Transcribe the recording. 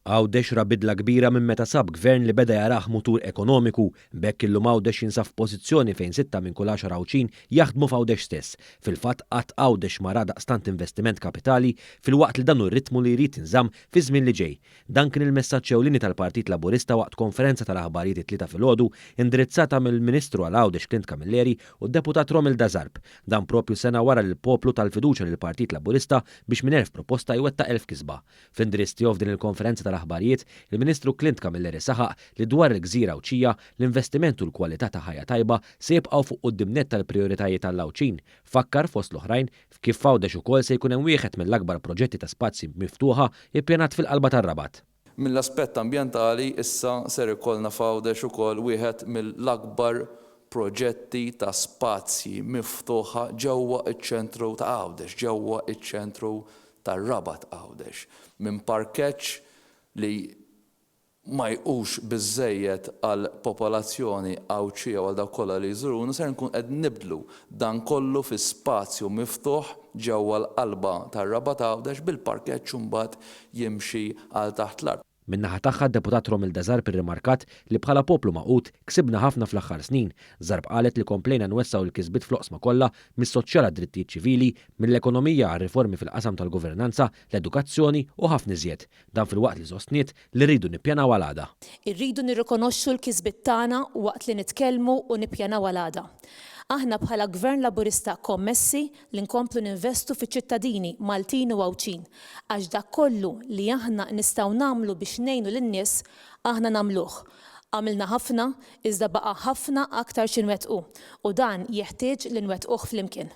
Għawdex ra bidla kbira minn meta sab Gvern li beda jarah mutur ekonomiku. B'hekk illum Għawdex jinsab f'pożizzjoni fejn sitta minn kull għaxar Għawdxin jaħdmu f'Għawdex stess. Fil-fatt qatt Għawdex ma ra daqstant investiment kapitali filwaqt li dan hu r-ritmu li jrid jinżamm fiż-żmien li ġej. Dan kien il-messaġġ ewlieni tal-Partit Laburista waqt konferenza tal-aħbarijiet it-Tlieta filgħodu indirizzata mill-Ministru għal Għawdex Clint Camilleri u d-Deputat Romilda Zarb. Dan propju sena wara li l-poplu ta l-fiduċja lill-Partit Laburista biex minn 1,000 proposta jwettaq 1,000 kisba. Fl-indirizz tiegħu f'din il-konferenza tal-aħbarijiet, il-Ministru Clint Camilleri saħaq li dwar il-gżira Għawdxija, l-investiment u l-kwalità ta' ħajja tajba se jibqgħu fuq quddiem nett tal-prijoritajiet għall-Għawdxin. Fakkar, fost l-oħrajn, f'kif f'Għawdex ukoll se jkun hemm wieħed mill-akbar proġetti ta' spazji miftuħa ippjanat fil-qalba tar-Rabat. Mill-aspett ambjentali issa ser ikollna f'Għawdex ukoll wieħed mill-akbar proġetti ta' spazji miftuħa ġewwa ċ-ċentru ta' Għawdex, ġewwa ċ-ċentru tar-Rabat Għawdex, minn parkeġġ li ma jqux biżżejjed għall-popolazzjoni Għawdxija u għal dawk kollha li jżuruna, ser nkun qed nibdlu dan kollu fi spazju miftuħ ġewwa l-qalba tar-Rabat Għawdex bil-parkeġġ imbagħad jimxi għal taħt l-art. Min-naħa tagħha d-Deputat Romilda Zarb irrimarkat li bħala poplu magħqud ksibna ħafna fl-aħħar snin. Zarb qalet li komplejna nwessgħu l-kisbiet fl-oqsma kollha, mis-soċjal għad-drittijiet ċivili, mill-ekonomija għar-riformi fil-qasam tal-governanza, l-edukazzjoni u ħafna iżjed. Dan filwaqt li sostniet li rridu nippjanaw għal għada. Irridu nirrikonoxxu l-kisbiet tagħna waqt li nitkellmu u nippjanaw għal għada. Aħna bħala Gvern Laburista kommessi li nkomplu ninvestu fiċ-ċittadini Maltin u Għawdxin, għax dak kollu li aħna nistgħu nagħmlu biex ngħinu lin-nies, aħna nagħmluh. Għamilna ħafna, iżda baqa' ħafna aktar xi nwettqu, u dan jeħtieġ li nwettquh flimkien.